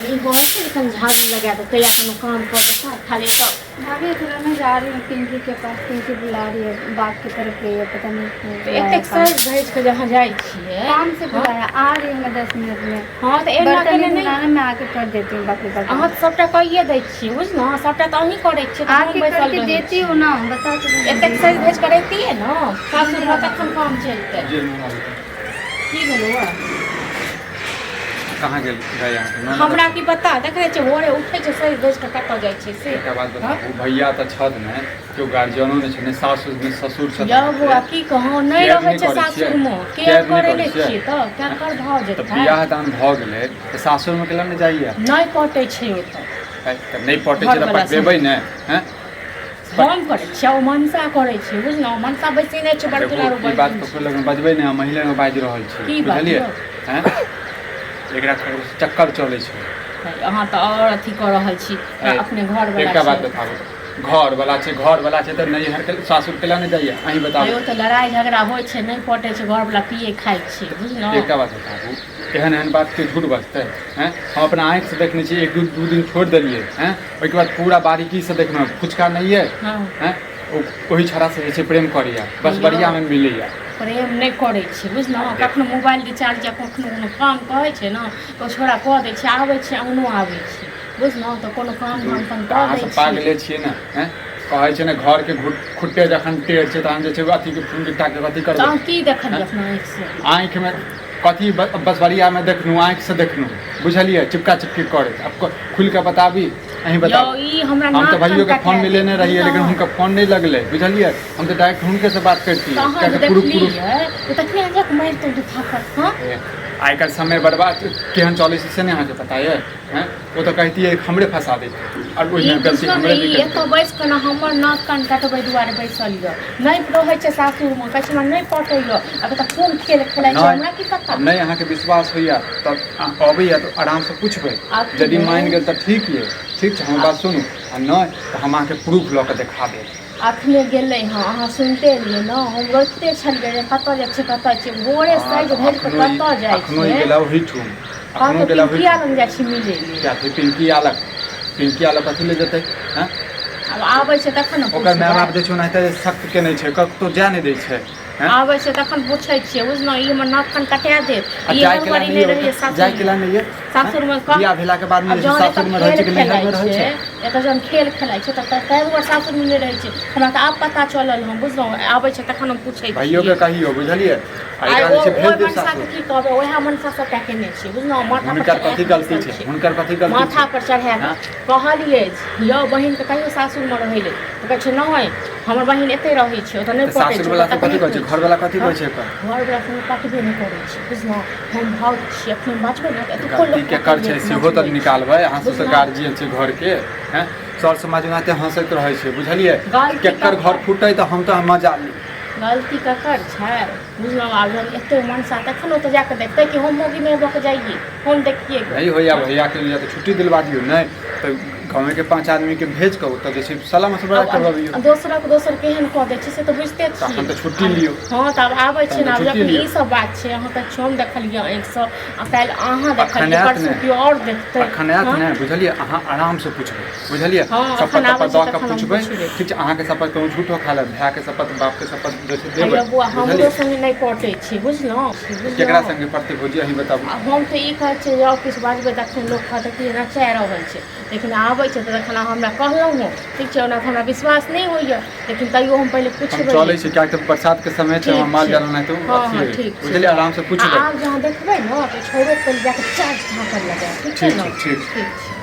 ई होइ छै ने कनि झाड़ू लगा देतै या कोनो काम कऽ देतै खाली एतऽ। भाभी, थोड़ा मैं जा रही हूँ पिंकी के पास। पिंकी बुला रही है, बाग की तरफ गई है, पता नहीं क्यों तऽ बुलाया। एतेक काम सजि धजि कऽ जे अहाँ जाइ छियै। काम से बुलाया, आ रही हूँ मैं 10 मिनट में। हँ, तऽ एना बर्तन केने नहीं नहि। धुलाना, मैं आके कर देती हूँ बाकी का अहाँ काम। तऽ सभटा कहिए दै छियै, बुझलहुँ? सभटा तऽ अहीं करै छियै, तऽ हम आके बैसल करके रहै देती छी। हूँ ना, बता तो एतेक सजि धजि कऽ रहितियै ने सासुरमे, तखन काम चलितै। जे मोन आबै। की भेलौ? कहाँ गेल गए अहाँके ननद? हमरा की पता। देखै छियै, भोरे उठै छै, सजि धजि कऽ कतऽ जाइ छै से। एकटा बात हँ? बताबू, भैया तऽ छथि ने, केओ गार्जियनो नहि छै, ने सासुर ने ससुर छथि। यौ बौआ, की कहूँ, नहि केयर रहै नहि छै करै छियै? सासुरमे। केयर केयर नहि करै करै नहि छियै? छियै तऽ केकर भऽ तऽ जेतै? बियाह दान भऽ गेलै तऽ सासुरमे केला नहि जाइया? नहि पटै छै ओतऽ। तऽ नहि पटै छै तऽ घरवला पटबेबै ने, हैं? हम करै छियै, ओ मनसा करै छै, बुझलहुँ? मनसा बैसी नहि छै। बड़ देखू, दुलारू ई बात बहिन ककरो छै। लग बजबै नहि, हम महिले मे बाजि रहल छी। की बात? बुझलियै? यौ। हैं, एकरा ककरो से चक्कर चलै छै। अहाँ तऽ आओर अथी कऽ रहल छी। ऐ, अपने घरवला एकटा बात छै। बताबू, घर वाला छै, घर वाला छै तऽ नैहर के सासुर केला नहि जाइया? अहीं बताबू। आयो, तऽ लड़ाइ झगड़ा होइ छै, नहि पटै छै, घरवला पियै खाइ छै, बुझलहुँ? एकटा बात बताबू, एहन एहन बात के झूठ बजतै? हैं, हम अपना आँखिसँ देखने छी। एक दू दिन छोड़ि देलियै हैं, ओहिके बाद पूरा बारीकीसँ देखलहुँ, फुचका नहि अइ। हैं, ओ ओहि छौड़ासँ जे छै प्रेम करैया बस। यौ। बढ़िआँमे मिलैया। प्रेम नहि करै छै, बुझलहुँ? कखनो मोबाइल रिचार्ज या कखनो कोनो काम कहै छै ने, तऽ ओ छोड़ा कऽ दै छै। आबै छै, अङ्गनो आबै छै, बुझलहुँ? तऽ कोनो काम धाम अपन तऽ कऽ अहाँ दै सब छै। पागले छियै ने? हैं, कहै छै ने, घरके खुट्टे जखन टेढ़ छै तहन जे छै अथीके फुंगिटाके अथी तऽ करबै। अहाँ की देखलियै अपना आँखिसँ? आँखिमे कथी? बसवरियामे देखलहुँ, आँखिसँ देखलहुँ, बुझलियै? चिपका चिपकी करैत। आब खुलि कऽ बताबी, अहीं यौ, बताबू। ई हमरा हम तऽ नाक भैयोके कान फोन कटा मिलेने देत, रहियै, लेकिन बुझलहुँ? हुनका फोन नहि लगलै, बुझलियै? हम तऽ डायरेक्ट हुनकेसँ बात करितियै। तऽ अहाँ जे कियाकि पुरुष पुरुष देखलियै तऽ तखने अहाँ जाकऽ मारितहुँ दू थापड़, हँ? आइ काल्हि समय बर्बाद केहन चलै छै से नहि अहाँके पता यऽ? हँ, ओ तऽ कहितियै, हमरे फंसा दैतियै आओर ई ओहिमे गलती बुझियौ ने, हमरे ई निकलतै। एतऽ बैस कऽ ने हमर नाक कान कटबै दुआरे बैसल यऽ। नहि रहै छै सासुरमे, कहै छै हमरा नहि पटैए। आब एतऽ कोन खेल खेलाइ छै, हमरा की पता। नहि अहाँके विश्वास होइए तब अबैए तऽ आरामसँ पुछबै। आब यदि मानि गेल तऽ ठीक यऽ, ठीक छै, हमर बात सुनू, आ नहि तऽ हम अहाँके प्रूफ लऽ कऽ देखा देब। अखने गेलै हँ, अहाँ सुनिते एलियै ने। हम रोकिते छलियै जे कतऽ जाइ छै, कतऽ जाइ छै, भोरे हँ, सजि तऽ धजि कऽ अखनो ई कतऽ जाइ अखनो ई छै। गेला ओहिठुम। हँ, अखनो तऽ गेला पिंकिया ओहिठुम। लग जाइ छी मिलै लेल। किया फेर पिंकी आलक कथी लए जेतै? हँ? आब आबै छै तखन ने ओकर माय पुछबै। बाप जे छै ओनाहिते सख्त केने छै, कतहु जाय नहि दै छै। हँ? आबै छै तखन पूछै छियै, बुझलहुँ? ई हमर नाक कान कटा देत। आ ई जाय केला हड़बड़ी नहि नहि यऽ रहैए जाय सासुरमे। केला नहि यऽ? सासुरमे कह बियाह भेलाके बाद आब जे छै जहन एतऽ सासुरमे रहै खेल छै कि खेलाइ नैहरमे रहै छै, छै? एतऽ जहन खेल खेलाइ छै तऽ ताहि दुआरे सासुरमे नहि रहै छै। हमरा तऽ आब पता चलल हँ, बुझलहुँ? आबै छै तखन हम पूछै भैयोके छियै। कहियौ, बुझलियै? आ आइ एकरा ओ जे छै ओहि भेज दियौ मनसाके सासुर। की कहबै? उएह मनसा सभटा केने छियै, बुझलहुँ? माथा पर हुनकर चढ़ा कथी कऽ गलती बैसल छै? छै। हुनकर कथी गलती माथा छै? पर चढ़ा कऽ हँ? कहलियै, यौ बहिनके कहियो सासुरमे रहै लेल, तऽ कहै छै नहि, हमर बहिन एतहि रहै छै, ओतऽ नहि तऽ पटै छै, ओतऽ सासुरवला सब कथी तकलीफ कहै छै? होइ छै। घरवला कथी हँ, कहै छै एकर? घरवला संगे पटबे नहि करै छै, बुझलहुँ? हम भाउज छी, एखन बाजबै ने तऽ तऽ एतुको गलती लोक केकर पकड़ि छै लेत सेहो तऽ नचबै छै, निकालबै। अहाँ सब तऽ बुझलहुँ? गार्जियन छै घरके। हैं, सर समाज ओनाहिते हँसैत रहै छै, बुझलियै? गलती केकर घर ककर फूटै तऽ हम तऽ मजा ली। गलती ककर छै, बुझलहुँ? आब जहन एते मनसा तखन ओतऽ जाकऽ देखतै कि हम मौगी मेहर भऽ कऽ जाइए, हम देखिए गऽ। नहि होइया भैयाके लिए तऽ छुट्टी दिलवा दियौ, नहि तऽ गाँवेके पाँच आदमीके भेज कऽ ओतऽ जे छै सलाह मशवरा आब करबबियौ। दोसरक दोसर केहन कऽ दै छै से तऽ बुझिते तखन छियै। तऽ छुट्टी लियौ। हँ, तऽ आब आबै छै तहन ने। तऽ आब छुट्टी जखन लियौ। ई सब बात छै, अहाँ कहै छियै हम देखलियै आँखिसँ, आ काल्हि अहाँ अखन देखलियै, आयत परसू ने केओ आओर देखतै। अखन आयत हँ। ने, बुझलियै? अहाँ आरामसँ पुछबै, बुझलियै? हँ, शपथ एखन आबै तपत छै दऽ कऽ तखन हम पुछबै। पुछबै। ठीक छै, अहाँके शपथ कहूँ झूठो खा लेब, भायके शपथ, बापके शपथ जे छै आ देबै, यौ बौआ, हमरो बुझलियै? संगे नहि पटै छै, बुझलहुँ? केकरा बुझलहुँ? संगे पड़तै भौजी, अहीं बताबू। आ हम तऽ ई कहै छियै जे आओर किछु बाजबै तखन लोक कहतै कि नचा रहल छै, लेकिन आबै छै तऽ तखन अहाँ हमरा कहलहुँ हँ, ठीक छै। ओना तऽ हमरा विश्वास नहि होइए, लेकिन तैयो हम पहिले हम पुछबै। चलै छी, कियाकि तऽ बरसातके समय छै, ठीक हमर माल छै। जाल ओनाहितो हँ अथी हँ, अइ, ठीक छै। बुझलियै? आरामसँ आ पुछबै। आब जहाँ देखबै ने तऽ छोड़ो, पहिले जाकऽ चारि झाँपड़ लगायब, ठीक छै ठीक ने? छै, ठीक छै। ठीक छै।